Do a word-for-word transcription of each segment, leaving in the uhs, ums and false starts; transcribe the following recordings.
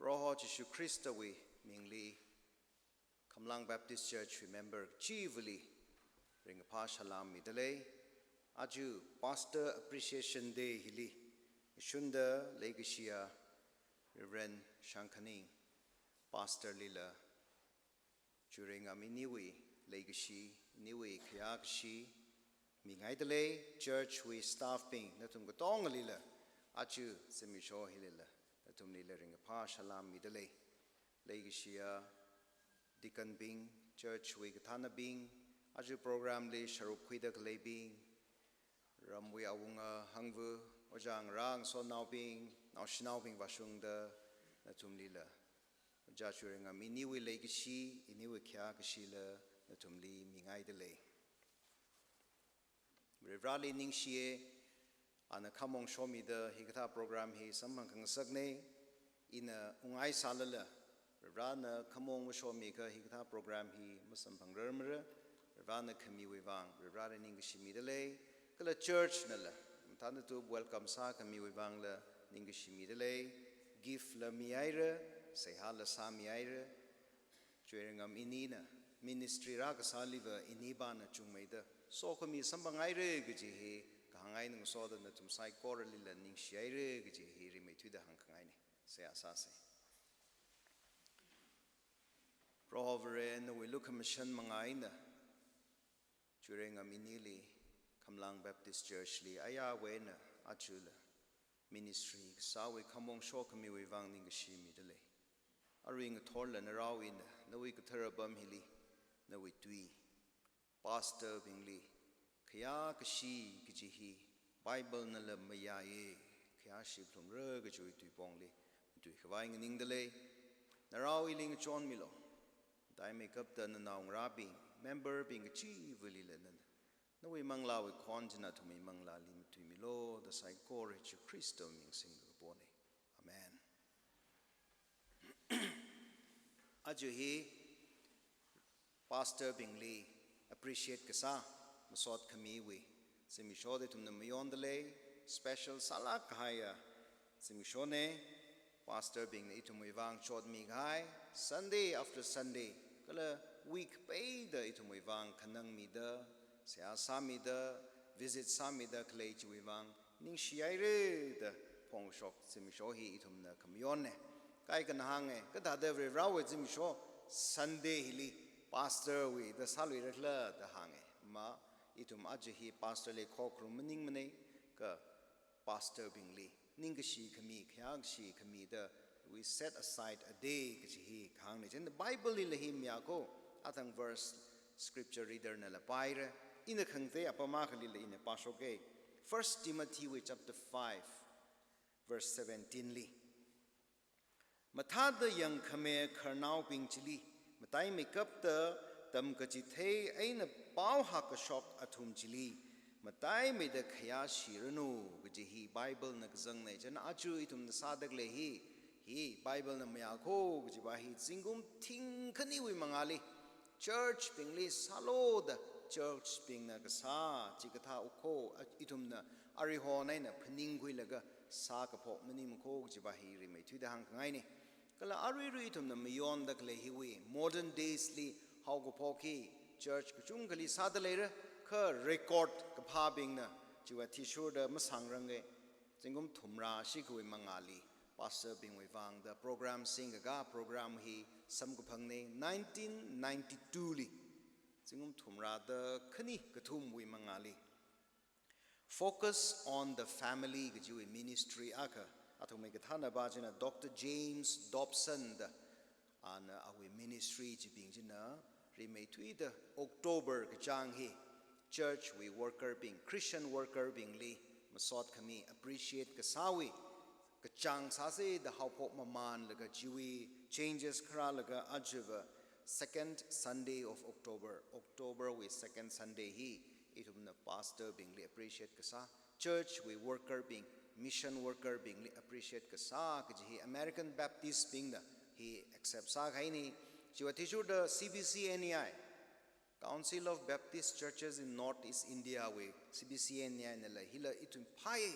Proho Jishu Khristawui mingli, Khamlang Baptist Church wui member chivali ringkaphā salam midalei. Aja Pastor Appreciation Day hili, ishunda leikashiya Reverend Shangkhaning Pastor lila, Chuirengam iniwui leikashi, iniwui khayākashi mingaidalei. Church wui staff bing nathum katongalila, aja zimiksho hilila, nathumlila ringkaphā salam midalei. Leikashiya deacon bing, church wui kathānabing, aja program li sharuk khuida khaleibing, ramwui awunga hangva, ojā ngarā ngasotnaobing, naoshinaobing vāshungda nathumlila, ojā Chuirengam iniwui leikashi, iniwui khayākashila nathumli mingaidalei. Varivarali ningshiya, ana khamong shomida hikathā program hi samphang khangasakna. Ina ungngai sālala, Varivarana khamong mashomiakha hikathā program hi masamphangrarmara. Varivarana khamiwui vang Varivarali ningkashi midalei. Kala church nala mathānda tu welcome sākhamiwui vangla ningkashi midalei. Gift la mihaira, seihāla sāmihaira. Chuirengam inina ministry rākasāliva inipana chungmeida sokhami samphanghaira kaji hi kahāng eina ngasoda nathum saikoralila ningshihaira kaji hi rimeithuida hāngkhangaina. Seihā sāsa. Proho Vare, nawui lukhamashan manga eina Chuirengam inili, Khamlang Baptist Church li ayāwui eina ajala ministry kasāwui khamong shokhamiwui vang ningkashi midalei. Arui ngathorla narao ina nawui kathara apam hili, nawui tui, pastor bingli khayākashi kaji hi Bible nala mayāya, khayāshi phalungra kajiwui tuipongli matuikhavai nganingdalei. Narao ili ngachonmilu. Mataimeikapta nanaongarābing, member bing kachivalila nana, nawui manglāwui khon china athumwui manglāli matuimilu da saikora Jishu Khristawui ming singda kapona. Amen. Aja hi pastor bingli appreciate kasā masot khamiwui zimiksho da ithumna mayondalei. Special sālāk kahaiya zimikshona. Pastor bingna ithumwui vang chotmi kahai, Sunday after Sunday, kala week peida ithumwui vang khanangmida, seihā sāmida, visit sāmida khalei chiwui vang ningshihaira da phongshok zimiksho hi ithumna khamayonna. Kaikhana hānga, kathāda Varivarawui zimiksho Sunday hili pastor wui da sāluirakhala da hānga. Ma, ithum aja hi pastor li khokharum maningmana, kha pastor bingli ningkashi khami, khayākashi khamida we set aside a day kaji hi kahāngna. Chieina Bible lila hi mayākho, athang verse scripture reader nala pāhaira, ina khangatei apam akhalila ina pāshoka. First Timothy wui chapter five, verse seventeen li. Mathāda yangkhami khararnaobing chili, mataimeikapta tamkachithei eina pao hakkashok athum chili mataimeida khayāshiranu kaji hi Bible na kazangna. Chieina aja ithumna sāda khalei hi, hi Bible na mayākho kajiva hi zingkum thingkhaniwui mangāli church bingli sālu da church bingna kasā chikathā ukho, a, ithumna arihon eina phaningkhuilaga sākaphok maningmakho kajiva hi rimeithuida hāngkhangaina. Kala aruirui ithumna mayonda khalei hiwui modern days li haokaphok hi church kachungkhali sāda leira, kha record kaphābingna chiwui athishurda masāngranga. Zingkum thumrā shikhawui mangāli pastor bingwui vangda program singkakā, program hi samkaphangna nineteen ninety-two li. Zingkum thumrāda khani kathumwui mangāli. Focus on the Family kajiwui ministry akha athumwui kathānapa china Doctor James Dobson da, ana awui ministry chibing china rimeithuida October kachāng hi church wui worker bing, Christian worker bingli masot khami appreciate kasāwui kachāng sāsa da haophok mamānlaga chiwui changes kharālaga ajava second Sunday of October, October wui second Sunday hi ithumna pastor bingli appreciate kasā, church wui worker bing, mission worker bingli appreciate kasā kaji hi American Baptist bingna hi accept sākahaina. Chiwui athishurda C B C N E I, Council of Baptist Churches in Northeast India wui C B C N E I nala hila ithum phāya.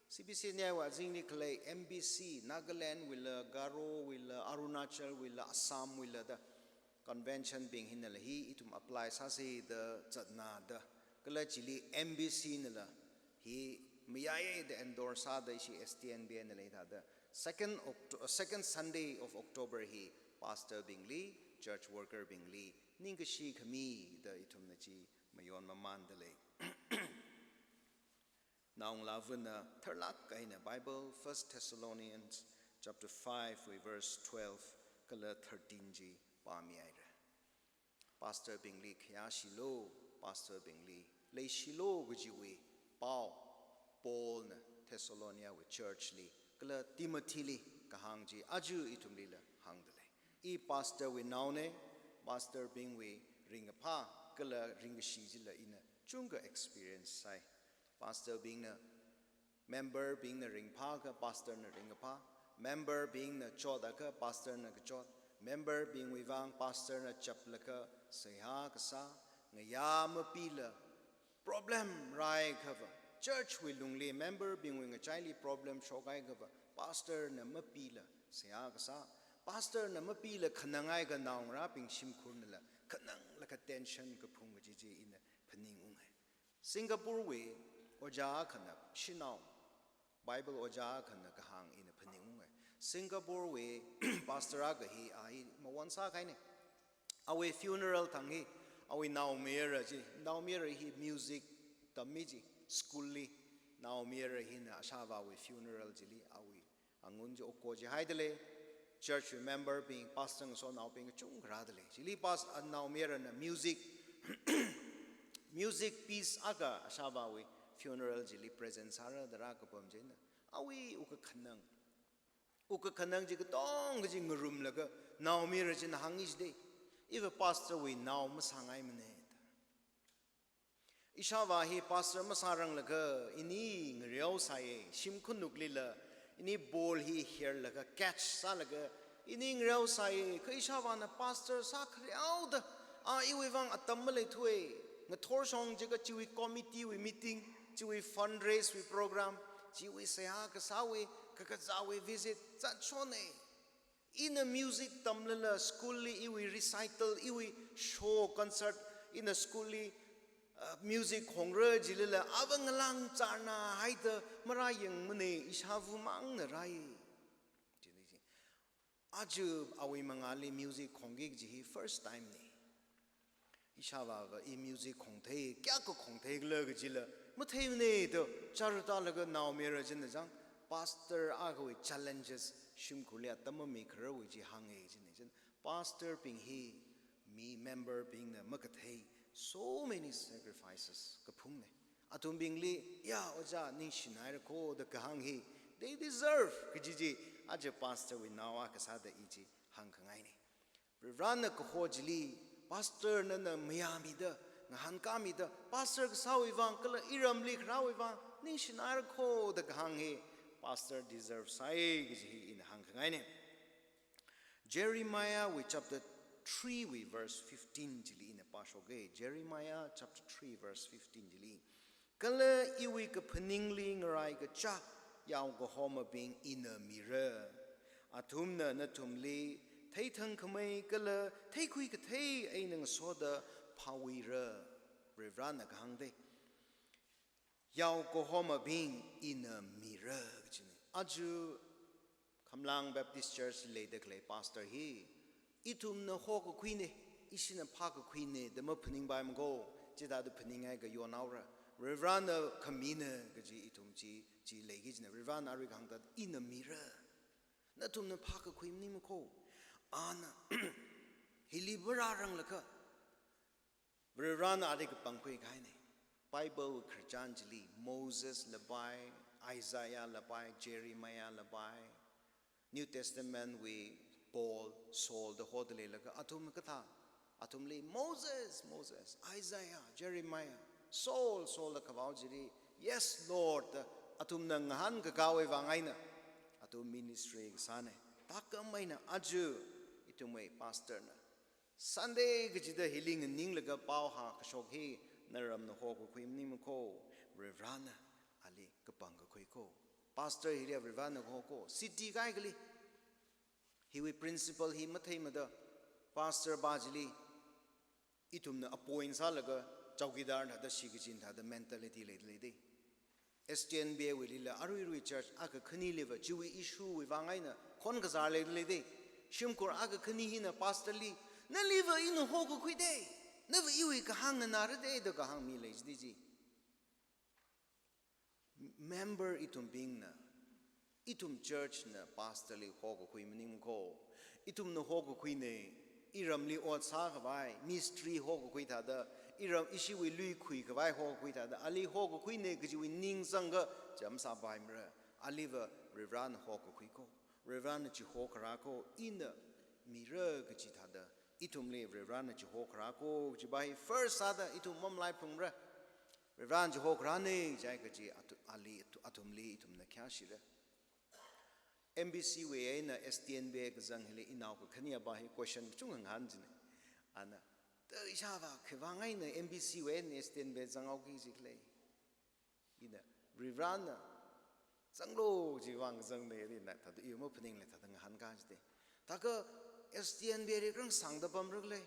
C B C N A wui azingli khalei M B C, Nagaland wuila, Garo wuila, Arunachal wuila, Assam wuila da convention bing hinala hi ithum apply sāsi da zatna da. Kala chili M B C nala hi mayai da endorse sāda ishi S T N B A nala hi thāda. Second Octo-, second Sunday of October hi pastor bingli, church worker bingli, ningkashi khami da ithumna chi mayon mamanda lei. Naongalāvana tharlāk eina Bible, First Thessalonians chapter five wui verse twelve kala thirteen chi pāmi haira. Pastor bingli khayāshilu, pastor bingli leishilu kajiwui pao Paulna Thessalonica wui church li kala Timothy li kahāng chi aja ithumlila hāngda lei. I pastor wui naona, pastor bingwui ringkaphā kala ringkashi chila ina chungkha experience sāi. Pastor bingna, member bingna ringphākha pastor na ringkaphā, member bingna chotakha pastor na kachot, member bingwui vang pastor na chaplaga seihā kasā, ngayā mapila problem rāhaiakhava, church wui lungli member bingwui ngachaili problem shokhaiakhava, pastor na mapila seihā kasā, pastor na mapila khananghaiakha naongarābing shimkhurnala khananglaga tension kaphung kaji chi ina phaningunga. Singapore wui ojā akhana shanao, Bible ojā akhana kahāng ina phaningunga. Singapore wui pastor akha hi, a hi mawon sākahaina. Awui funeral thang hi, awui naomayara chi, naomayara hi music tammi chi, school li, naomayara hina ashāvāwui funeral chili awui angun chi okko chi haida lei, church member bing, pastor ngasotnaobing kachungkha rāda lei. Chili pas-, a naomayarana music, music piece akha ashāvāwui funeral chili present sāra da rākapam china, awui wukkhanang, wukkhanang chi katonga chi ngarumlaga naomayara china hāngi chida, iva pastor wui nao masāngaimana da. Ishāvā hi pastor masāranglakha ini ngareo sāya, shimkhur nuklila ini ball hi herlaga catch sālaga ini ngareo sāya, kha ishāvāna pastor sākhareoda, a iwui vang atam maleithuwa, ngathor shong jiakha chiwui committee wui meeting, chiwui fundraise wui program, chiwui seihā kasāwui, kakazāwui visit zatshona. Ina music tamlala school li iwui recital, iwui show, concert, ina school li, uh, music khongra jilala, ava ngalāng charna haida marāyangmana, ishāvā mangna rāi. Chini chi. Aja awui mangāli music khongki kaji hi first time na. Ishāvāva i music khongthei, kayākha khongtheikhala kajila matheimana da, chara tālaga naomayara china chang, pastor akhawui challenges, shimkhurli atam mamikharawui chi hānga china chang, pastor bing hi mi member bingna makathei, so many sacrifices kaphungna. Athumbingli, ya, ojā, ningshinaira kho da kahāng hi, they deserve kaji chi, aja pastor wui nao akha sāda i chi hāngkhangaina. Varivarana kaho chili, pastor nana mayāmida, ngahānkāmida, pastor kasāwui vang, kala iramli kharāwui vang, ningshinaira kho da kahāng hi, pastor deserve sāi kaji hi ina hāngkhangaina. Jeremiah wui chapter three wui verse fifteen chili ina pāshoka. Jeremiah chapter three verse fifteen chili. Kala iwui kaphaningli ngaraikacha yaokahomabing ina mira. Athumna nathumli theithangkhamei kala theikhui kathei eina ngasoda phāwuira. Varivarana kahāng da. Yaokahomabing ina mira kajina. Aja Khamlang Baptist Church leida khalei pastor hi, ithumna hokakhuina, ishina phākakhuina da maphaningpai mako, chithāda phaninghaiakha yonhaora. Varivarana khamina kaji ithum chi, chi leiki kajina, Varivarana arui kahāng thāda ina mira. Nathumna phākakhui maningmako. Ana hili vāranglakha, Varivarana ali kapangkhui kahaina. Bible khararchan chili Moses lapai, Isaiah lapai, Jeremiah lapai, New Testament wui Paul, Saul da hoda leilakha athum kathā, athumli Moses, Moses, Isaiah, Jeremiah, Saul, Saul da khavao chili, yes Lord da athumna ngahānkakāwui vang eina athum ministry kasāna. Thākhameina aja ithumwui pastor na Sunday kachida hili nganinglaga pao hākashok hi naramna hokakhui maningmako, Varivarana ali kapangkakhui ko. Pastor hili Varivarana kahoko, city kaikhali. Hiwui principle hi matheimada, pastor pa chili ithumna appoint sālaga chowkidar thāda shikachin thāda mentality leida lei dei. S T N B A wuilila aruirui church akha khaniliva chiwui issue wui vang eina khon kazar leida lei dei. Shimkhur akha khani hina pastor li, "Naliva ina hokakhui dei, nava iwui kahāng nganāra dei," da kahāng mi lei jidi ji. Member ithumbingna, ithum church na pastor li hokakhui maning ko. Ithumna hokakhuina, iramli ot sākhavai, mystery hokakhui thāda, iram ishiwui lui khuikhavai hokakhui thāda, ali hokakhuina kajiwui ning zangkha cham sāpaimara. Aliva Varivarana hokakhui ko. Varivarana chiho kharā ko, ina mira kaji thāda, ithumli Varivarana chiho kharā ko kaji pa hi first sāda ithum mamlai phungra. Varivarana chiho kharāna jai kaji atu-, ali atu-, athumli ithumna khayāshira. M B C wui eina S T N B A kazang hili inao kakhane pa hi question kachungkha ngahān jina. Ana, "Ta ishāvā khiwui vang eina M B C wui eina S T N B A zanghaoki jikhala?" Ina, "Varivarana zanglu jiwui vang zangna," ina thāda iwui maphaninglei thāda ngahānkā jide. Thākha S T N B A li kharāng sāngda pamrakhala?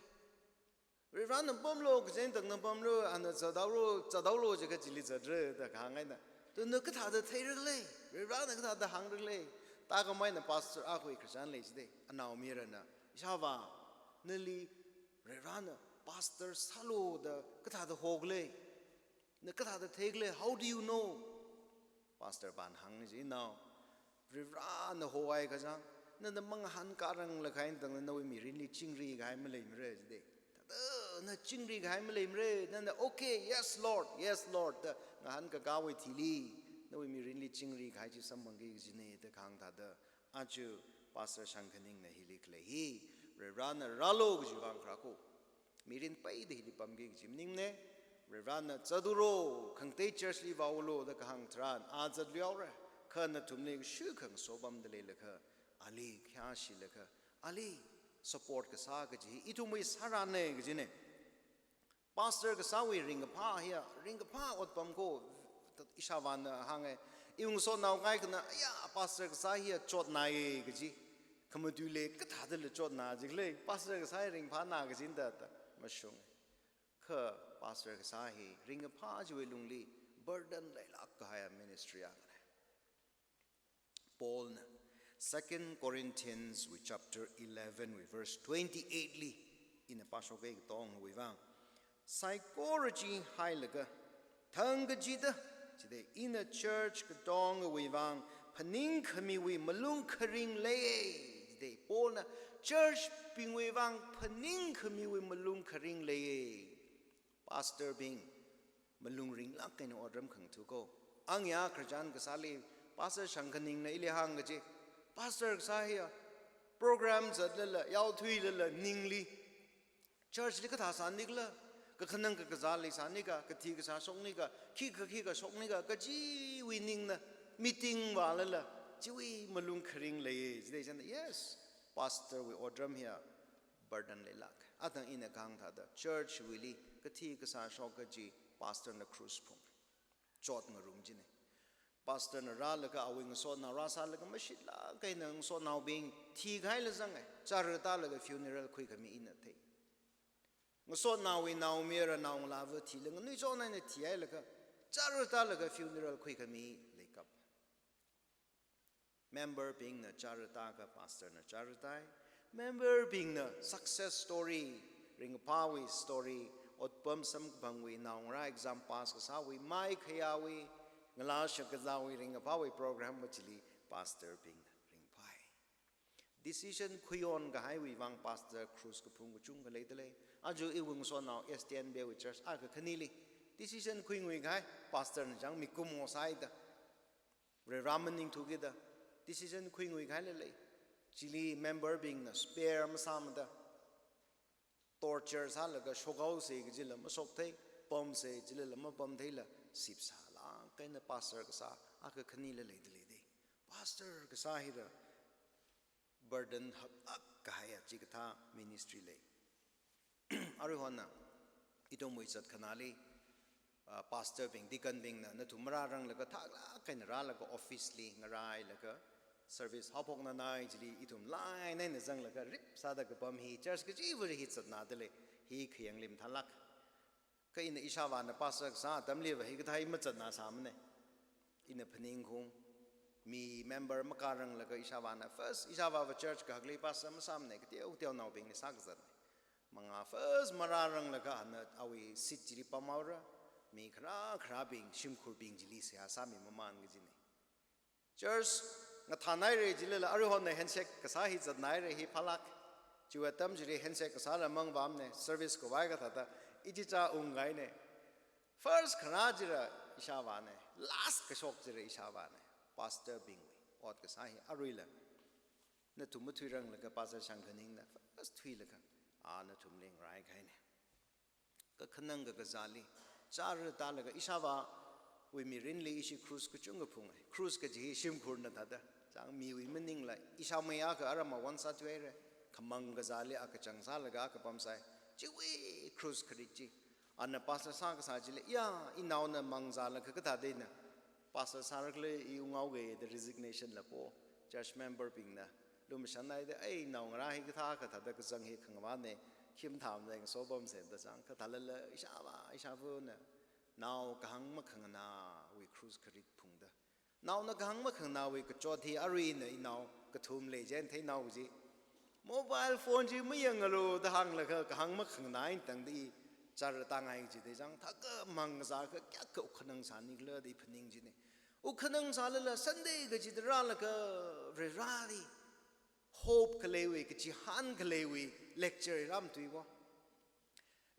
Varivarana pamlu, kachang tangna pamlu, ana zathaolu, zathaolu jiakha chili zatra da kahāng eina, "Tu na kathāda theira khala? Varivarana kathāda hāngra khala?" Thākhamei eina pastor akhawui Christian lei jide, anaomayarana, "Ishāvā, nali Varivarana pastor sālu da kathāda hokhala? Na kathāda theikhala? How do you know?" Pastor pana hāng ji, "Inao, Varivarana hohai kachang, nana mangahānkā ranglakha eina tangda nawui mirinli chingri kahai maleimara jide. Thāda na chingri kahai maleimara, nana, 'Okay, yes, Lord, yes, Lord,' da ngahānkakāwui thili, nawui mirinli chingri kahai chi samphangki kajina," da kahāng thāda, aja Pastor Shangkhaningna hili khalei hi, Varivarana rālu kajiwui vang kharā ko. Mirin peida hili pamki kaji maningna, Varivarana zathaolu, khangatei church li vāolu da kahāng tharan, a zatluihaora, kha nathumli kashikha ngasopamda leilakha, ali khayāshilaga, ali support kasā kaji hi ithumwui sārana kajina. Pastor kasāwui ringkaphā hiya, ringkaphā otpam ko, ishāvāna hānga, "Iwui ngasotnao kaikhana, aya, pastor kasā hiya chotnāya kaji, khamatuili kathādala chotnā jikhala, pastor kasā hi ringphāna kajina da," da mashunga. Kha pastor kasā hi ringkaphā chiwui lungli burden leilāk kahaiya ministry akhana. Paulna Second Corinthians wui chapter eleven wui verse twenty-eight li ina pāshokki katongawui vang, "Saikora chi hailaga, thang kachida, chithāda ina church katongawui vang phaningkhamiwui malung kharing leiya." Chithāda Paulna church bingwui vang phaningkhamiwui malung kharing leiya. Pastor bing malung ringlāk eina otram khangatha ko. Angya Christian kasāli, Pastor Shangkhaningna ili hāng kaji, pastor kasā hiya program zatlala, yaothuilala ningli, church li kathā sānikhala, kakhanang kakazāli sānika, kathi kasā shoknika, khikha khikha shoknika kajiwui ningna, meeting vālala, chiwui malung kharing leiya, chithāda chān, yes, pastor wui otram hiya burden leilāk. Athang ina kahāng thāda, church wuili kathi kasā shok kaji pastor na cruise phung. Chot ngarum jina. Pastor na rālaga awui ngasotnao rāsālaga mashitlāk eina ngasotnaobing thikahaila zanga, chara tālaga funeral khuikhami ina thei. Ngasotnaowui naomayara naongalāva thila nganuichon eina thihailaga, chara tālaga funeral khuikhami leikap. Member bingna chara tākha pastor na chara tāi. Member bingna success story, ringkaphāwui story, otpam samkaphangwui, naongarā exam pass kasāwui, maikhayāwui, ngalā shakazāwui, ringkaphāwui program va chili pastor bingna ringphai. Decision khuiyon kahaiwui vang pastor cruise kaphung kachungkha leida lei. Aja iwui ngasotnao S T N B A wui church akha khanili decision khuingui kahai, pastor na chang mikumo sāida, Varivarā maningthu kida, decision khuingui kahaila lei. Chili member bingna spare masāmada, torture sālaga shokhaosa kajila mashokthei, pamsa jilala mapamtheila, sipsālāk eina pastor kasā akha khanila leida lei dei. Pastor kasā hila burden haklāk kahaiya chikathā ministry lei. Aruihon na, ithumwui zatkhanāli, ah, pastor bing, deacon bingna, nathum marāranglakha thaklāk eina rālaga office li ngarailaga service haophoknanai chili ithum line eina zanglaga rip sāda kapam hi church kachiva̱ hi zatnadalei, hi khayāngli mathālāk. Kha ina ishāvāna pastor kasā atamliva hikathā hi mazatnasāmana. Ina phaningkhaung, mi member makāranglakha ishāvāna first, ishāvāva church kahakli pastor masāmana, kateokateo naobingli sākazatna. Mangā first marāranglakha ana awui seat chili pamhaora, mi kharā kharābing, shimkhurbing chili seihā sāmi mamān kajina. Church ngathānhaira jilala aruihonda handshake kasā hi zatnhaira, hi phālāk. Chiwui atam chili handshake kasāla mangvāmana, service khavai kathāda ichicha ungkahaina. First kharā chila ishāvāna, last kashok chila ishāvāna, pastor bingwui ot kasā hi aruila. Nathum mathuiranglaga pastor Shangkhaningna first thuilaga, a nathumli ngarai kahaina. Kakhanang kakazāli, chara tālaga ishāvāwui mirinli ishi cross kachungkha phunga. Cross kaji hi shimkhurna thāda, chang miwui maningla, ishāmei akha aram awon sāthuihaira, khamang kazāli akachang sālaga kapamsai. Chiwui cross kharit chi. Ana pastor sākasā chili, ya, inaona mangzālaga kathāda ina pastor sārakhala, i unghaoga da resignation la po. Church member bingna lumashanhaida, ei, naongarā hi kathā kathāda kazang hi khangavāna, khi mathāmana, ngasopamsa da chang, kathālala ishāvā, ishāvāna, nao kahāng makhanganāwui cross kharit phungda. Naona kahāng makhanganāwui kachot hi aruina inao kathum lei chieina theinao chi. Mobile phone chi mayangalu da hānglaga kahāng makhanganā eina tangda i chara tāngai kajida chang, thākha mangzākha kayākha ukhanang sānikhala da i phaning china. Ukhanang sālala Sunday kachida rālaga Varivarāli hope khaleiwui, kachihān khaleiwui lecture hi rāmatui po.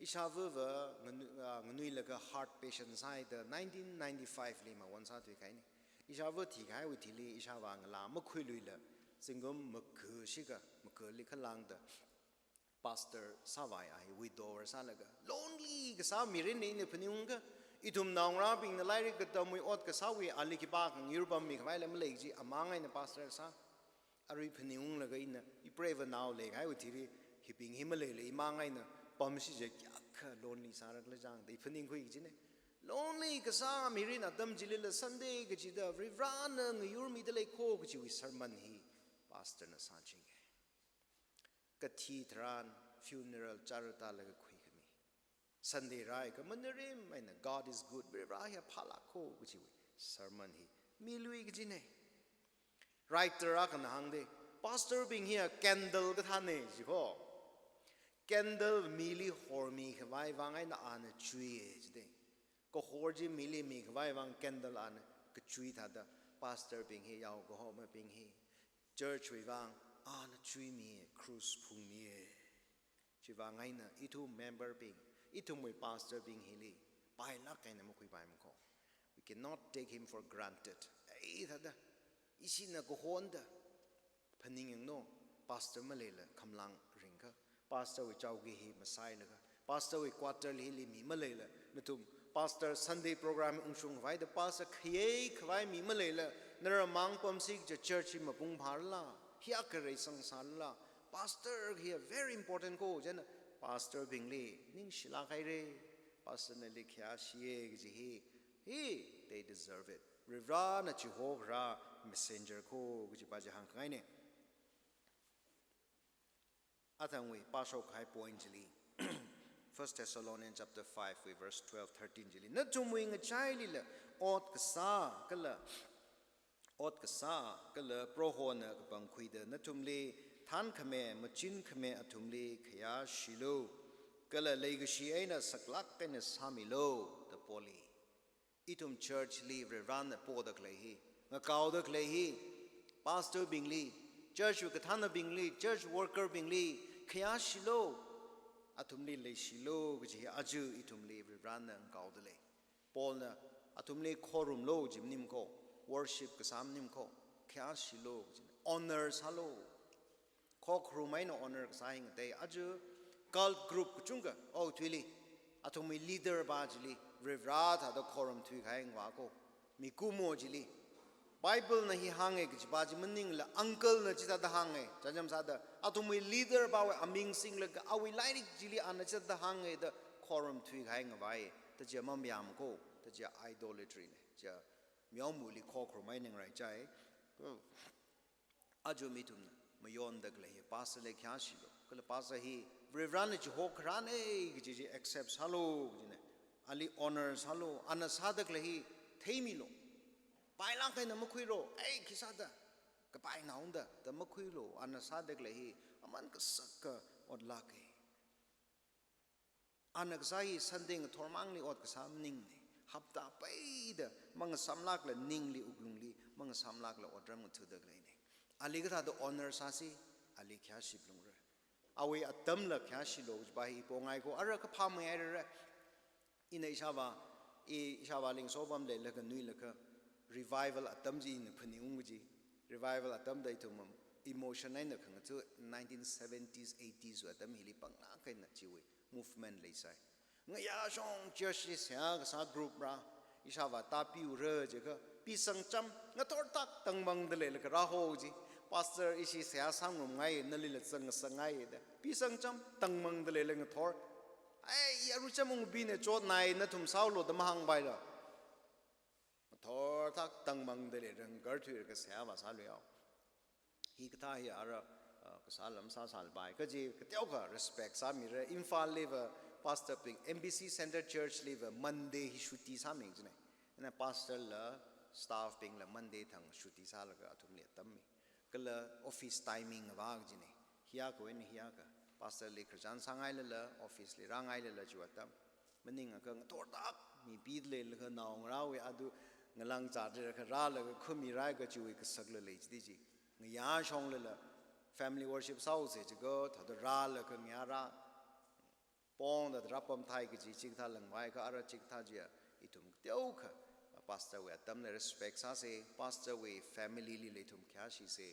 Ishāvāva nganu-, ah, nganuilaga heart patient sāhaida nineteen ninety-five li mawon sāthuikahaina. Ishāvā thikahaiwui thili ishāvā ngalā makhuiluila zingkum maga shikha, magāli khalāngda pastor sāvai, a hi widower sālaga. Lonely kasā mirinna ina phaningungakha, ithum naongarābingna lairik katamwui ot kasāwui ali khipākha ngayur pammi khavaila malei kaji amang eina pastor sā. Arui phaningunglaga ina, ipreiva nao leikahaiwui thili, hibing hi maleila imang eina pamsi chi kayākha lonely sārakhala chang da i phaningkhui kajina. Lonely kasā mirin atam chilila Sunday kachida Varivarāna ngayurmidalei kho kajiwui sermon hi pastor na sāchinga. Kathi tharan funeral chara tālaga khuikhami. Sunday rāhaiakha mangarum eina God is good, Varivarā hi phālāk kho kajiwui sermon hi milui kajina. Writer akhana hāngda, pastor bing hiya candle kathāna ji kho. Candle mili hormi khavai vang eina ana chuiya jida. Kahor chi mili mi khavai vang candle ana kachui thāda, pastor bing hi, yao kahomabing hi, church wui vang ana chuimiya, cross phungmiya. Chiwui vang eina ithum member bing, ithumwui pastor bing hili pailāk eina makhuipaimana kho. We cannot take him for granted. Ei thāda, ishina kahonda phaningyanglu, pastor maleila khamlang ringkha. Pastor wui chowki hi masailaga, pastor wui quarter hili mi maleila, nathum pastor Sunday program ungshung khavaida pastor khayei khavai mi maleila, nara mang pamsi kaja church hi mapung phārala, hiyākha reisang sālala, pastor hi very important kho, chieina pastor bingli ningshilāk haira, pastor nali khayāshiya kaji hi, hi, they deserve it. Varivarāna chihokharā messenger kho kajipa chi hāngkhangaina. Athangwui pāshokkahai point chili, First Thessalonians chapter five wui verse twelve, thirteen chili, nathumwui ngachailila ot kasā kala, ot kasā kala Prohona kapangkhuida nathumli thānkhami, machinkhami athumli khayāshilu, kala leikashi eina saklāk eina sāmilu da poli. Ithum church li Varivarāna poda khalei hi, ngakaoda khalei hi, pastor bingli, church wui kathānabingli, church worker bingli khayāshilu, athumli leishilu kaji hi aja ithumli Varivarāna ngakaoda lei. Paulna athumli khorumlu ji maning kho, worship kasā maning kho, khayāshilu kaji, honor sālu. Khokharum eina honor kasā hi ngatei, aja cult group kachungkha okathuili, athumwui leader pa chili Varivarā thāda khorum thuikahai ngavā kho, mikumo chili. Bible na hi hānga kajipa chi maningla, uncle na chithāda hānga, chānjam sāda, athumwui leader pawui aming singlaga awui lairik chili ana chithāda hānga da khorum thuikahai ngavai. Taja mamayam ko, taja idolatry ne. Taja meomali khokharmai ning rai chai. Aja ithumna mayonda khalei hi pastor li khayāshilo. Kala pastor hi Varivarana chihokharāne kaji chi accept sālo kajine. Ali honor sālo, ana sāda khalei hi theimilo. Pailāk eina makhuilo, ei khisāda, kapai naonda, da makhuilo, ana sāda khalei hi aman kasaka otlāke. Ana kasā hi Sunday ngathor mangli ot kasā maningne. Hapta peida mangasamlākla ningli wuklungli mangasamlākla otram ngathuda khaleine. Ali kathāda honor sāsi, ali khayāshi phalungra. Awui atamla khayāshilo kajipa hi pongai ko, ara kaphā mayairara. Ina ishāvā, i ishāvā Lingso pamli leilaga nuilaga revival atam chi ina phaningung kaji. Revival atamda ithum emotion eina khangatha nineteen seventies, eighties wui atam hili panglāk eina chiwui movement leisai. Ngayāshong church li seihā kasā group rā, ishāvā tāpiura jiakha, pisangcham ngathorthak tangmangda leilaga rāho ji. Pastor ishi seihā sāngarumngai, nalila zangsangngai da. Pisangcham tangmangda leila ngathor. Ai, i arucham ungbina chotnai nathum sāulo da mahāngpaila. Ngathorthak tangmangda leila ngarthuilaga seihā vāsāluihao. Hikathā hi ara, uh, kasā lam sāsālapai. Kaji kateokha respect sāmira. Imphal liva pastor bing, M B C Centre Church liva Monday hi shuti sāmi kajine. Ina pastor la staff bingla Monday thang shuti sālaga athumli atammi. Kala office timing vā kajine. Hiyākha eina hiyākha. Pastor li khararchan sāngailala, office li rāngailala chiwui atam. Maningakha ngathorthak mipida leilaga naongarāwui adu ngalang chāda kharālaga khumi rāakha chiwui kasakla lei chidi chi. Ngayāshonglala family worship sāusa jiakha, thāda rālaga ngayā rā. Pongda rāpamthei kaji chikathā langvai kha ara chikathā chiya ithum kateokha pastor wui atamli respect sāsa, pastor wui family lila ithum khayāshisa.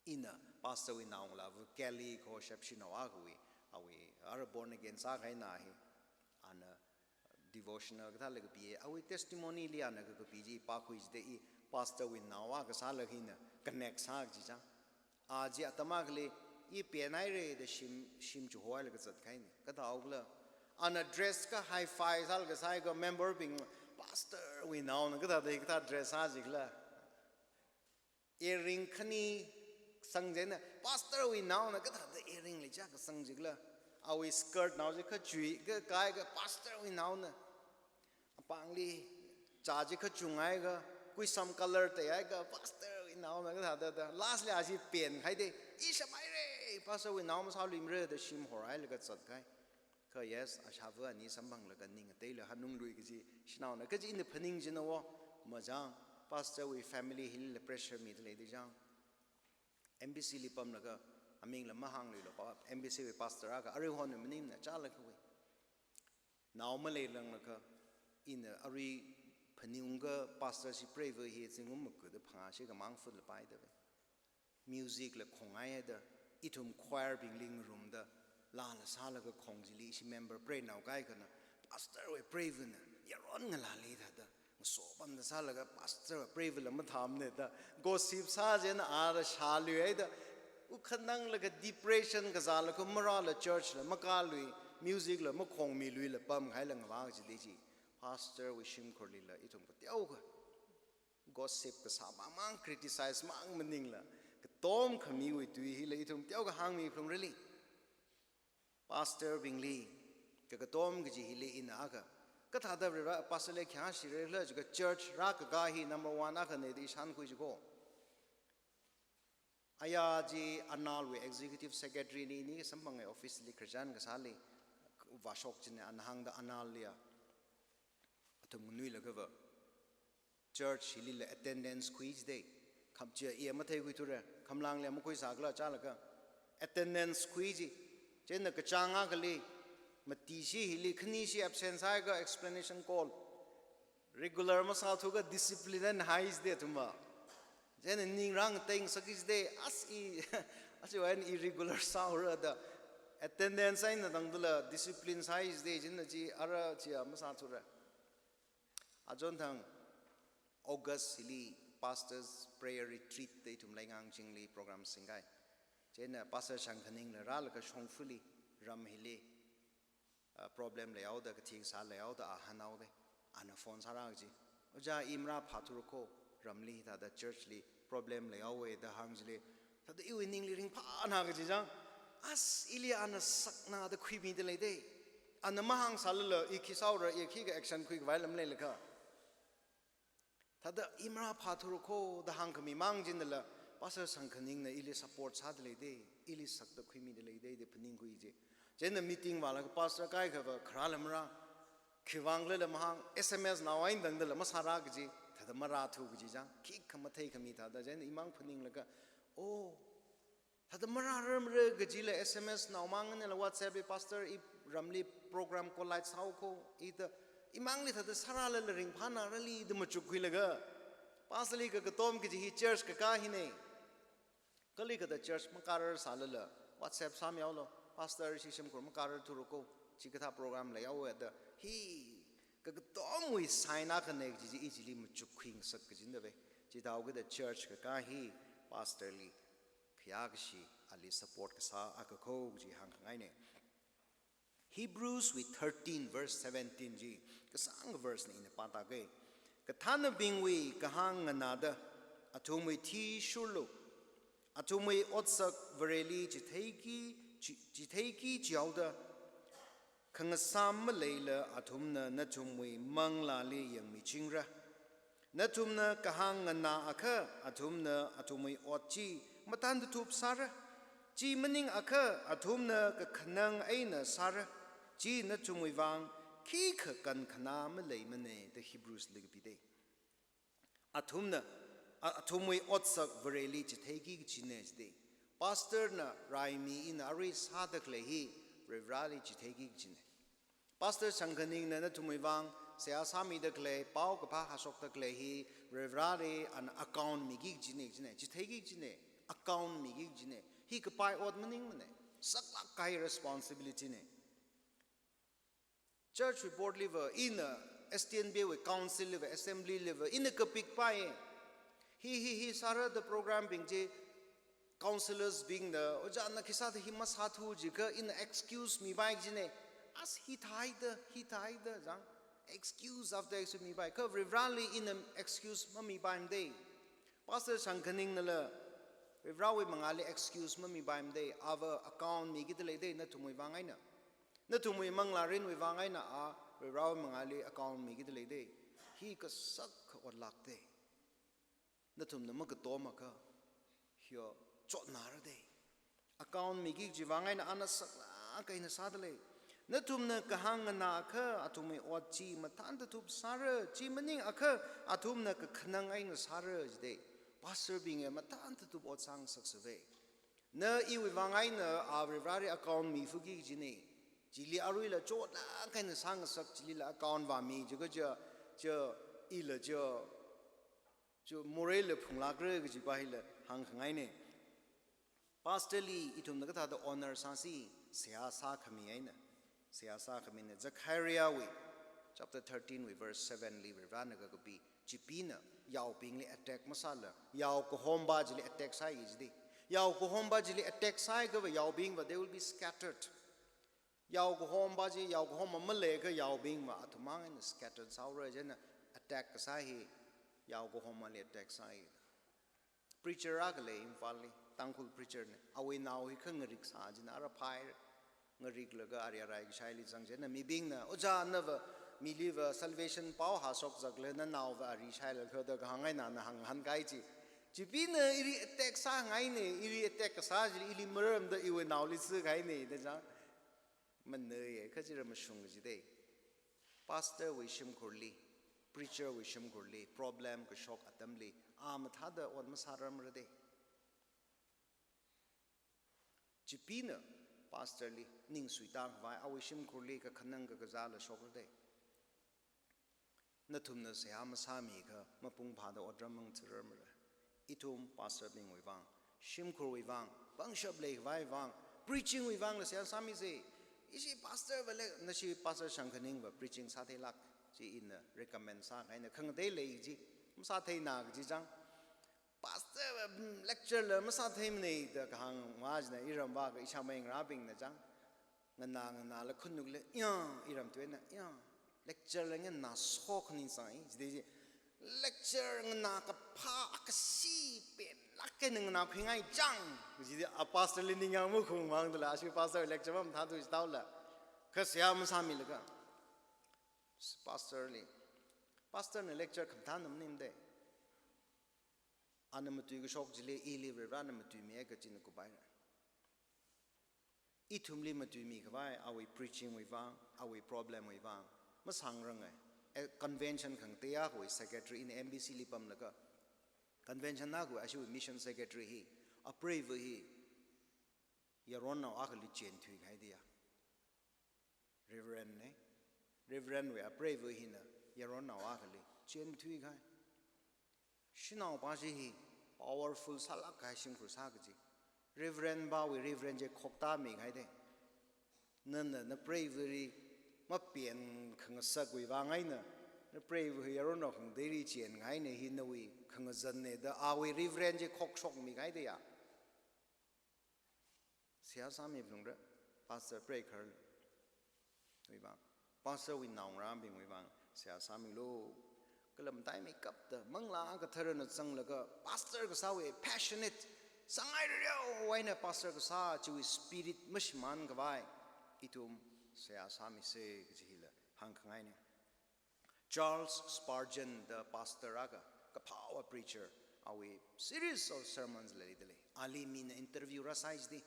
Ina pastor wui naongalāva Kelly ko Shepshinao akhawui, awui ara born again sākahaina hi, ana devotional kathāla kapi, awui testimony li ana kakapi chi pākhui chida i pastor wui nao akha sālaga ina connect sā kaji chang. A chi atam akhali i penhaira da shim, shim chihoilaga zatkahaina. Kathāokhala, ana dress kha hi-fi sālaga sāakha member bing, pastor wui naona kathāda hikathā dress sā jikhala. Earring khani sangchina, pastor wui naona kathāda earring li chākha sang jikhala. Awui skirt nao chi kha chuikha kaikha pastor wui naona. Apāngli chā chi kha chungaiakha, kuisam color teiakha, pastor wui naona kathāda da. Last li a chi penhaida, i shāmhaira, pastor wui nao masāluimara da shim horhailaga zatkahai. Kha yes, ashāva ani samphanglaga ning ateila hanunglui kaji shanaona. Kaji ina phaning china wo, majang, pastor wui family hilila pressure mida leida chang. M B C li pamlaga, amingla mahāngluilo pa, M B C wui pastor akha, arui hon maningna chālakhawui. Nao maleilānglaga, ina arui phaningungakha pastor chi preiva hi zingkum maga da phangā shikha mangfut lapai da ve. Music la khongngaihaida, ithum choir bingli ngarumda, laa la sālaga khong chili ishi member preinao kaikhana, pastor wui preivana yaron ngalāli thāda, ngaso pamda sālaga pastor wui preivala mathāmana da, gossip sā china ara shāluihaida, wukhananglaga depression kazālaga marāla church la makālui, music la makhongmiluila pamhailāngva chili chi, pastor wui shimkhurlila ithum kateokha gossip kasā mang mang, criticize mang maningla, katom khamiwui tui hila ithum teokha hāngmi phalungrali. Pastor bingli, kakatom kaji hili ina akha, kathāda Varivara pastor li khayāshirala jiakha church rākakā hi number one akhana da i shānkhui jiko. Aya chi Anal wui executive secretary ni, ni samphanga office li khararchan kasāli vāshok china, ana hāngda Anal liya. Athum nganuilakhava church hilila attendance khui chida. Kham chia iya matheikhuithura, khamlangli makhuisākhala chālaga. Attendance khui chi. Chieina kachāng akhali, mati shi hili khani shi absent sāakha explanation call. Regular masāthukha discipline eina hai chida athumva. Chieina ningrang teng saki chida, as i, as i wan irregular sāura da. Attendance eina tangdala discipline sāi chida, chieina chi ara chia masāthura. Achon thang August hili Pastors Prayer Retreat da ithum Leingang chingli program singkai. Chieina Pastor Shangkhaningla rālaga Shongfali ram hili ah, problem leihaoda, kathi kasā leihaoda, a hānghaoda, ana phone sāra kaji. Ojā, i marāphāthura kho, ramli thāda church li problem leihaowa da hāng chili. Thāda iwui ningli ringphāna kaji chang. As, ili ana sakna da khuimida leida. Ana mahāngsālala, i khi sāra, i khikha action khuikhavai lam leilakha. Thāda i marāphāthura kho da hāngkhami mang chindala, Pastor Sangkhaningna ili support sāda leida, ili sakda khuimida leida da phaningkhui ji. Chieina meeting vālaga pastor kaikhava kharā lam rā, khiwuivang khala mahāng, S M S nao eina tangdala masāra kaji, thāda marāthu kaji chang, khikha matheikhami thāda, chieina imang phaninglaga, oh, thāda marārarmara kajila S M S nao mangnala WhatsApp li, "Pastor, i ramli program collide sāhaowa kho," ida, imangli thāda sāralala ringphānarali da machukkhuilaga, pastor li kakatom kaji hi church kakā hina. Kali kathāda church makārarsālala WhatsApp sāmihaolu, "Pastor, ishi shimkhur makārarthura kho, chikathā program leihaowa," da, hi kakatomwui sign akhana kaji chi i chili machukkhuingasak kajina ve. Chithāhaokida church kakā hi pastor li khayākashi, ali support kasā akha kho kaji hāngkhangaina. Hebrews wui thirteen verse seventeen chi kasāngkha verse na, ina pātāka. Kathānabingwui kahāng nganāda athumwui thi shurlu, athumwui otsak Vareli chitheiki, chi-, chitheiki chihaoda, khangasām maleila athumna nathumwui manglāli yangmichingra. Nathumna kahāng nganā akha athumna athumwui ot chi mathāntathup sāra. Chi maningakha athumna kakhanang eina sāra. Chi nathumwui vang khikha kankhana maleimana da Hebrews li kapida. Athumna, a-, athumwui otsak Vareli chitheiki kajina jida. Pastor na raimi eina arui sāda khalei hi Varivarali chitheiki kajina. Pastor Sangkhaningna nathumwui vang seihā sāmida khalei, paokaphā hāshokda khalei hi Varivarali ana account miki kajina, kajina, chitheiki kajina, account miki kajina. Hi kapai ot maningmana. Saklāk kahai responsibility na. Church wui board liva, ina S T N B A wui council liva, assembly liva, ina kapikpai. Hi, hi, hi sāra da program bing chi, councillors bingna, "Ojā, na khisāda hi masāthu," jiakha ina excuse mipai kajina. "As hithāhaida, hithāhaida," chang. Excuse after excuse mipai. Kha Varivarali ina excuse mamipaimada. Pastor Sangkhaningnala Varivarawui mangāli excuse mamipaimada. Ava account mikida leida nathumwui vang eina. Nathumwui manglārinwui vang eina a Varivarawui mangāli account mikida leida. Hi kasākha otlākda. Nathumna makatomakha, hiya chotnarada. Account miki kaji vang eina ana saklāk eina sāda lei. Nathumna kahāng nganā akha athumwui ot chi mathāntathup sāra, chi maningakha athumna kakhanang eina sāra jida. Pastor bingva mathāntathup ot sāngasaksave. Na iwui vang eina a Varivarali account mifuki kajina. Chili aruila chotlāk eina sāngasak, chilila account vāmi jiakha cha, cha, ila cha, cha moreila phunglākra kajipa hila hāngkhangaina. Pastor li ithumna kathāda honor sāsi, seihā sākhami eina. Seihā sākhamina. Zechariahwui chapter thirteen wui verse seven li Varivarana kakapi, chipina yaobingli attack masāla, yao kahompa chili attack sāi jida. Yao kahompa chili attack sāakhava yaobingva, they will be scattered. Yao kahompa chi, yao kahompa maleiakha yaobingva athumang eina scattered sāhaora, chieina attack kasā hi yao kahompali attack sāi. Preacher akha lei Imphalli, Tangkhul preacher na. Awui nao hi kha ngarik sā china, ara phai ngariklaga ari arai kashaili zang chieina mibingna, "Ojā, nava, miliva salvation pao hāshok zaklei, nanaova ari shailakha," da kahāng eina ana hānghānkai chi. Chipina ili attack sāngaina, ili attack kasā chili ili maramda iwui naoli sākahaina da chang. Maneiya, kha chira mashung kajida. Pastor wui shimkhurli, preacher wui shimkhurli problem kashok atamli a mathāda ot masārarmara da. Chipina pastor li ningsuitā khavai, awui shimkhurli kakhanang kakazāla shokra da. Nathumna seihā masāmiakha mapung phāda otram mangthararmara. Ithum pastor bingwui vang, shimkhurwui vang, pangshap leikhavai vang, preaching wui vangla seihā sāmisa. Ishi pastor va lei, nashi Pastor Shangkhaningva preaching sātheilāk, chi ina recommend sāngaina, khangatei lei chi, masātheina kaji chang. Pastor va, mm, lecture la masātheimana da kahāng ma china, iramva kha ishāmei ngarābingna chang. Nganā, nganāla khanukla, ya, iram tuina, ya. Lecture la nganā sokhaning sai, jide ji. Lecture nganā kaphā kashi penlāk eina nganākhuingai chang. Jide a pastor li ningyāng makhung mang dala, ashi pastor lecture mamathāthu jitaola. Kha seihā masāmilaga. Pastor li. Pastor na lecture khamathā nam nimde. Ana matuikashok chili ili Varivarana matuimi kachina kupaira. Ithumli matuimi khavai, awui preaching wui vang, awui problem wui vang. Masāngranga. E, convention khangateiya khavai secretary ina M B C li pamlaga. Convention na khavai ashiwui mission secretary hi. Apreiva hi. Yaronnao akhali chenthuikahai diya. Reverend ne. Reverend wui apreiva hina yaronnao akhali chenthuikahai. Shanaopa chi hi powerful sālākkahai shimkhur sā kaji. Reverend pawui Reverend chi khoktāmikahai de. Nana, napreiva hi mapen khangasakwui vang eina, napreiva hi yaronnao khangateili chengaina hi nawui khangazanna da awui Reverend chi khokshokmikahai diya. Seihā sāmi phalungra, pastor preikharwui vang, pastor wui naongarābingwui vang, seihā sāmilu. Kala mataimeikapta, Manglā Katharana zanglaga, pastor kasāwui passionate, sāngairareo eina pastor kasā chiwui spirit mashimān khavai, ithum seihā sāmisa kaji hila hāngkhangaina. Charles Spurgeon da pastor akha, kaphāwa preacher, awui series of sermons leidalei. Ali mina interview rāsai jide.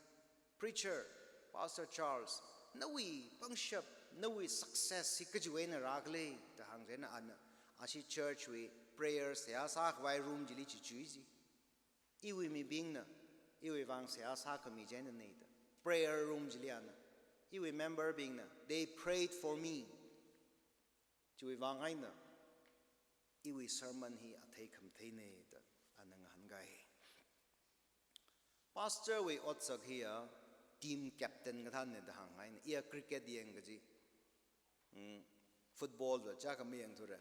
Preacher, Pastor Charles, nawui pangshap, nawui success hi kajiwui eina rākhala da hāngchieina ana, ashi church wui prayer seihā sākhavai room chili chichui ji. Iwui mibingna, iwui vang seihā sākhami chieina nei da. Prayer room chili ana, iwui member bingna, they prayed for me. Chiwui vang eina, iwui sermon hi athei khamatheina da ana ngahānkai. Pastor wui otsak hiya team captain kathāna da hāngngaina, iya cricket yangkaji. Mm, football va chākha mayangthura.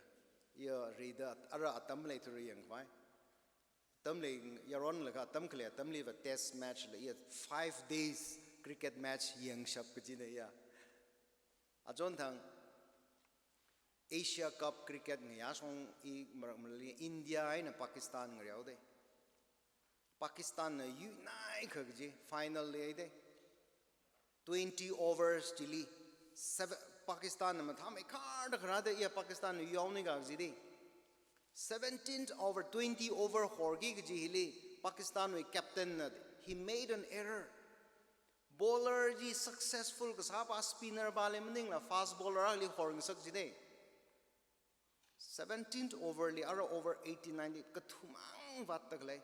Iya rida ara atam leithura yangkhavai. Atam lei yaronlaga atam khalei atamliva test match la iya five days cricket match yangshap kajina iya. Achonthang Asia Cup cricket ngayāshong i marak malali India eina Pakistan ngareode. Pakistan na yuinaikha kaji final leide. Twenty overs chili, seven, Pakistan na mathāmeikharda kharāda iya Pakistan na yuiyaonika kajide. Seventeenth over, twenty over horki kaji hili Pakistan wui captain na, he made an error. Bowler chi successful kasāpa spinner pali maningla fast bowler akhali horngasak jide. Seventeenth over li ara over eighty ninety kathumang vātda khalei.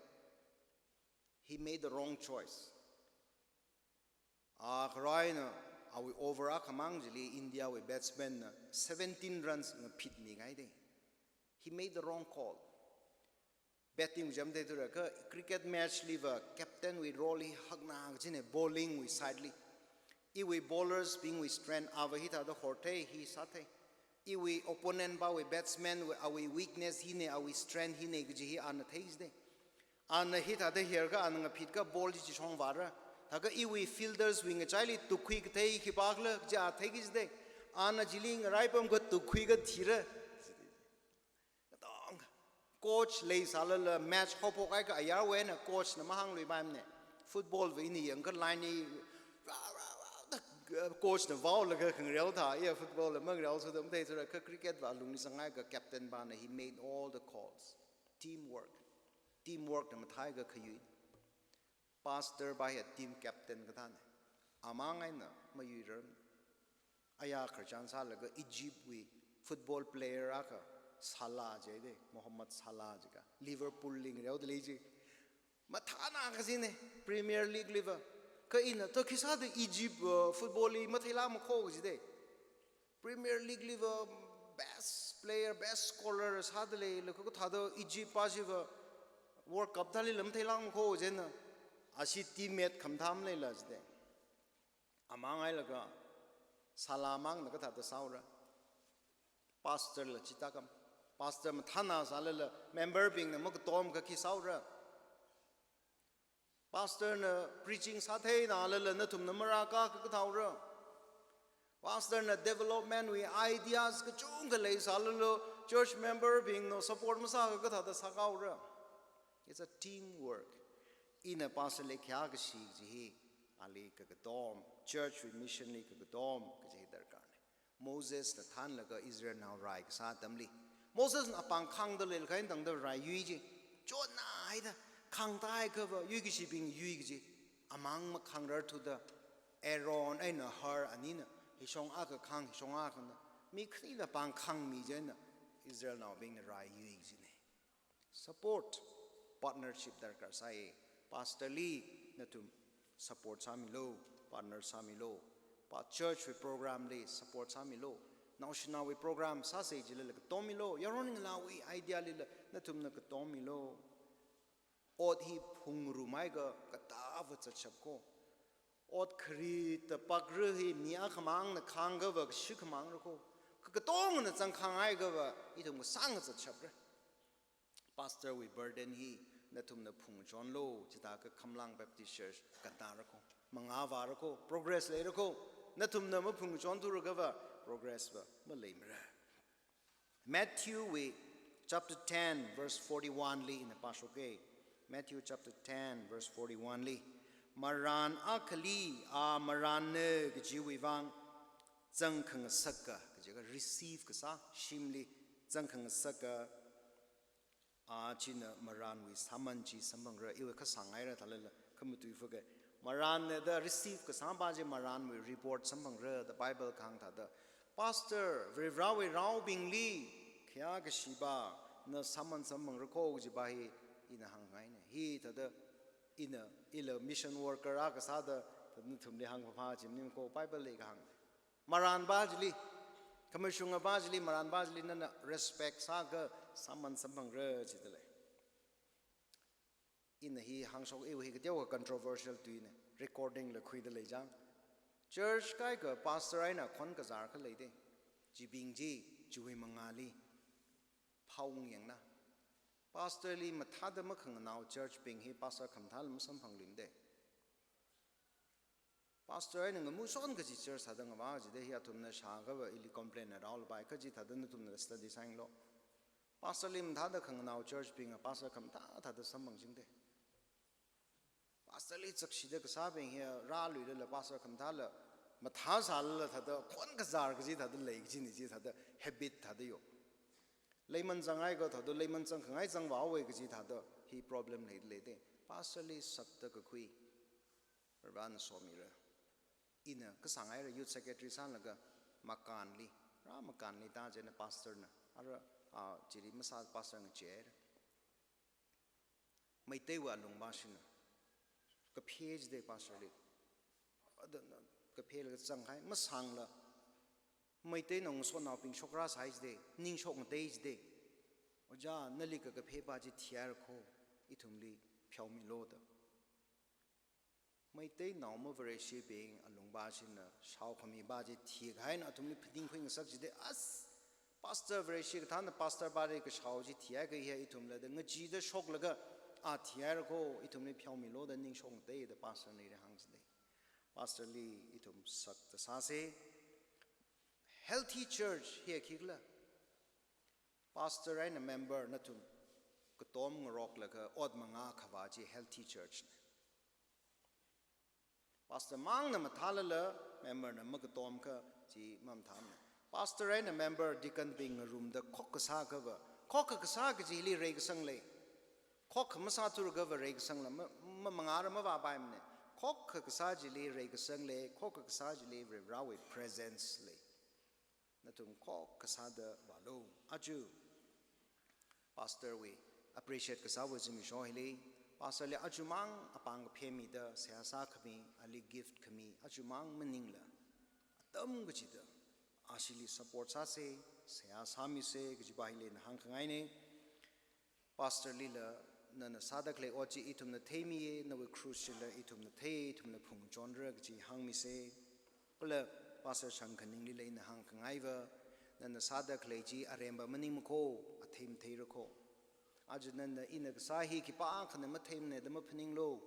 He made the wrong choice. A kharā eina awui over akhamang chili India wui batsman na seventeen runs ngaphitmingaide. He made the wrong call. Batting jam theithura kha cricket match liva captain wui role hi hakna kajine bowling wui side li. Iwui bowlers bingwui strength ava hithāda horthei hi sāthei. Iwui opponent pawui batsman wui awui weakness hine, awui strength hine kaji hi ana theisde. Ana hithāda herkha ana ngaphitkha ball chi chishong vāra. Thākha iwui fielders wui ngachaili tukkhui kathei khipākhala kaji a theikisde. Ana chili ngaraipamkha tukkhuikha thira. Katong coach leisālala match haophok aikha ayarwui eina coach na mahāngluipaimane. Football va ini yangkha line i ra, ra, ra, da, coach na vaolaga khangareo thā, iya football la mangareo sudam theithura kha cricket va lungli zangaikha captain pana he made all the calls. Teamwork. Teamwork na mathāikha khayui. Pastor pa hiya team captain kathāne. Amang eina mayuirar. Aya khararchan sālaga Egypt wui football player akha Salah jide, Mohamed Salah jikha. Liverpool li ngareodalei ji. Mathāna kajine, Premier League liva. Kha ina to khisāda Egypt, uh, football li matheilākmakho kajide. Premier League liva best player, best scorer sādalei, laga kathāda Egypt pa chiva World Cup thāli lam theilākmakho jina, ashi teammate khamathā maleila jide. Amang hailaga, Salah mangna kathāda sāura. Pastor la chithākha. Pastor mathāna sālala, member bingna makatomkha khi sāura. Pastor na preaching sātheina lala nathumna marākakha kathāura. Pastor na development wui ideas kachungkha leisālala, church member bingna support masāakha kathāda sāhaora. It's a teamwork. Ina pastor li khayā kashi kaji hi, ali kakatom, church wui mission li kakatom kaji hi darkar na. Mosesna thānlaga Israelnao rai kasā atamli, Mosesna apāng khāngda leilakha eina tangda rai yui ji. Chotna haida, khāngda haiakhava yuikashibing yui kaji. Amāng makhāngrarthuda, Aaron eina Hur anina hishong akha khāng, hishong akhana, mi khanina apāng khāngmi chieina Israelnaobingna rai yui kajina. Support, partnership darkar sai. Pastor li nathum support sāmilu, partner sāmilu. Pa church wui program li support sāmilu. Naoshinaowui program sāsa jilala katom milu. Yaron ngalāwui idea lila nathumna katom milu. Ot hi phungrumhaiakha katāva zatshap ko. Ot kharit tapak ru hi mi akhamangna khāngkhava kashi khamang ra ko. Kakatongna zangkhang haiakhava ithum kasāng zatshapra. Pastor wui burden hi nathumna phungchonlu, chithākha Khamlang Baptist Church katāra ko, mangāvāra ko, progress leira ko. Nathumna maphungchonthura akhava progress va maleimara. Matthew wui chapter ten verse forty-one li ina pāshoka. Matthew chapter ten verse forty-one li, maran akhali a maranna kajiwui vang zangkhangasaka, kajiakha receive kasā, shimli zangkhangasaka, a china maranwui sāman chi samphangra. Iwui kasāng haira thālala khamatui fuka. Maranna da receive kasāpa chi maranwui reward samphangra da Bible kahāng thāda. Pastor, Varivarawui raobingli khayā kashipa na sāman samphangra ko kajipa hi ina hāngngaina. Hithāda ina, ila mission worker akha sāda, thāda nathumli hāngpapa chi maning ko, Bible li kahāng. Maranpa chili, khamashungapa chili, maranpa chili nana respect sāakha sāman samphangra jida lei. Ina hi hāngshok, iwui hi kateokha controversial tuina, recording la khuida leichang. Church kaikha pastor eina khon kazār khalei de. Chibing chi, chiwui mangāli phāung yangna. Pastor li mathāda makhanganao church bing hi pastor khamathāla masamphangluimade. Pastor eina ngamushon kaji church sāda ngavā jida hi athumna shāakhava ili complain na raolapai, kaji thāda nathumna study sāyanglu. Pastor li mathāda khanganao church bingva pastor khamathā thāda samphangchingde. Pastor li zakshida kasābing hi rāluilala pastor khamathāla mathāsālala thāda khon kazār kaji thāda lei kajina chi thāda habit thāda yo. Leiman zanghaiakha thāda leiman zangkhangai zangvāhaowa kaji thāda hi problem leida leide. Pastor li sakda kakhui Varivarana somira. Ina kasāng haira youth secretary sālaga Makanli, rā Makanli tā chieina pastor na, ara, a, chili masā pastor ngacheira. Meiteiwui alungpa shina, kaphe jide pastor li. Ada na, kaphelaga zanghai, masāngla, Meiteinao ngasotnaobing shokrasai jide, ning shokngatei jide. Ojā, nali kakaphepa chi thihaira ko, ithumli pheomilu da. Meiteinao mavareshibing alungpa shina shaokhamipa chi thikahaina athumli phaningkhui ngasak jide, as, pastor vareshi kathāna pastor pa li kashao chi thihaikha hi ithumla da ngachida shoklaga, a thihaira ko, ithumli pheomilu da ning shokngatei da pastor nili hāng jide. Pastor li ithum sakta sāsa. Healthy church hi khikhala? Pastor eina member nathum katom ngaroklaga ot mangā khavā chi healthy church na. Pastor mangna mathālala member na makatomkha chi mamathāmana. Pastor eina member deacon bing ngarumda khok kasāakhava, khokha kasā kajili reikasang lei. Khokha masāthurakhava reikasangla ma, ma, mangāra mavāpaimana. Khokha kasā chili reikasang lei, khokha kasā chili Varivarawui presence lei. Nathum khokha sāda vālu. Aja pastor wui appreciate kasāwui zimiksho hili, pastor li ajamang apāng kaphemida seihā sākhami, ali gift khami, ajamang maningla, atam kachida ashili support sāsa, seihā sāmisa kajipa hili ina hāngkhangaina. Pastor lila nana sāda khalei ot chi ithumna theimiya, nawui cross chila ithumna thei, ithumna phungchonra kaji hāngmisa. Kala Pastor Shangkhaninglila ina hāngkhangaiva, nana sāda khalei chi arempa maningmana ko, athei matheira ko. Aja nana ina kasā hi khipākhana matheimana da maphaninglu,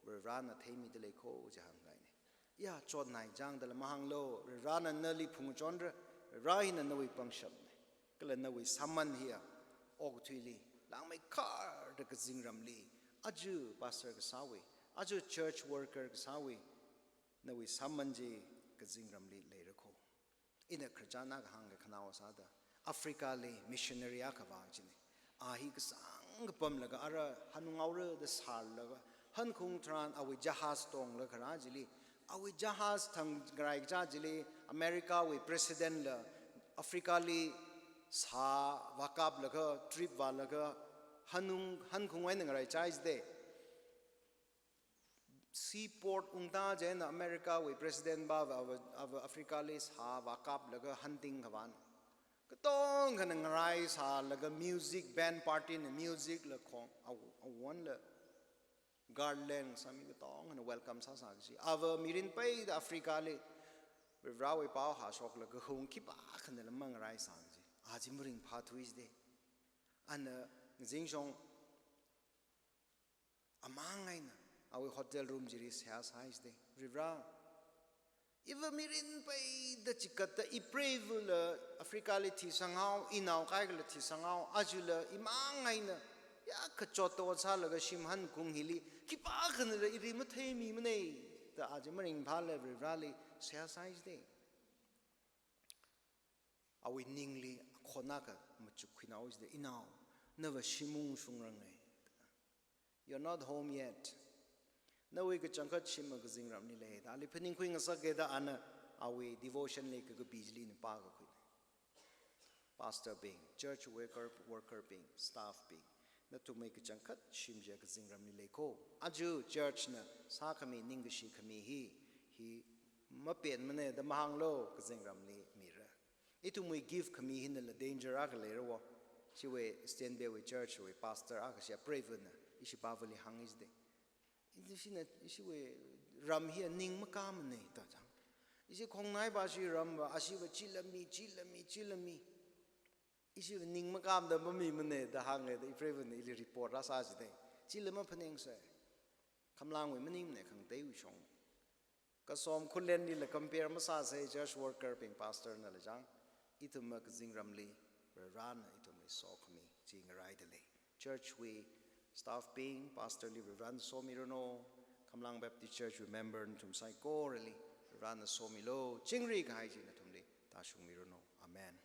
Varivarana theimida lei ko, chi hāngkhangaina. ya chotnai chang dala mahānglu, Varena nali phungchonra, Vare hina nawui pangshapna. Kala nawui sāman hiya okathuili langmeikharda kazingramli, aja pastor kasāwui, aja church worker kasāwui, nawui sāman chi kazingramli leira kho. Ina khararchan akha hāngkhangai khanaowa sāda, Africa li missionary akha vā china. A hi kasāng kapamlaga ara hanung ngaora da sālaga, hankhung tharan awui jahaz tonglaga kharā chili, awui jahaz thang ngarai kaja chili, America wui president la Africa li sā vākaplaga, trip vālaga, hanung, hankhung eina ngarai chai jide. Seaport ungta chieina America wui president va, va, va, va Africa li sā vākaplaga hunting khavāna. Katonga khana ngarai sālaga music, band party na music la khong, aw-, awon la garland sāmi katonga khana welcome sāsā kaji. Ava mirin peida Africa li Varewui pao hāshoklaga hung khipākhana la mangarai sā kaji. A chi maringphāthui jide. Ana ngazingshong amang eina awui hotel room chili seihā sāi jide. Vare, iva mirin peida chikatta ipreivala Africa li thisangao, inao kaikhala thisangao, ajala imang eina ya kachot to sālaga shim hankhung hili khipākhana la ili matheimimana da a chi maringphāla Vareli seihā sāi jide. Awui ningli akhon akha machukkhuinao jide, inao, nava shim ungshungranga. You're not home yet. Nawui kachangkhat shim kazingramli lei da ali phaningkhui ngasaka da ana awui devotion li kakapi chili ina pākakhuina. Pastor bing, church worker, worker bing, staff bing, nathumwui kachangkhat shim chi kazingramli lei kho. Aja church na sākhami ningkashi khami hi, hi mapenmana da mahānglu, kazingramli mira. Ithumwui gift khami hinala danger akha leira wo. Chiwui Stanbay wui church wui pastor akha shi apreivana ishi pāvali hāngi jide. Ishi na, ishiwui ram hi aning makamana da chang. Ishi khongnai pa shi ram va, ashiva chila mi, chila mi, chila mi. Ishiva ning makamda mamimana da hānga da ipreivana ili report rāsā jide. Chila maphaningsai. Khamlangwui maningmana, khangateiwui shong. Kasom khullenlila compare masāsei, church worker bing pastor nala chang. Ithum kazingramli, Varena ithumli sokhami chi ngaraida lei. Church wui staff bing, pastor li Varena somiranu, Khamlang Baptist Church wui member nathum saikorali Varena somilu, chingri kahai chi nathumli tāshungmiranu. Amen.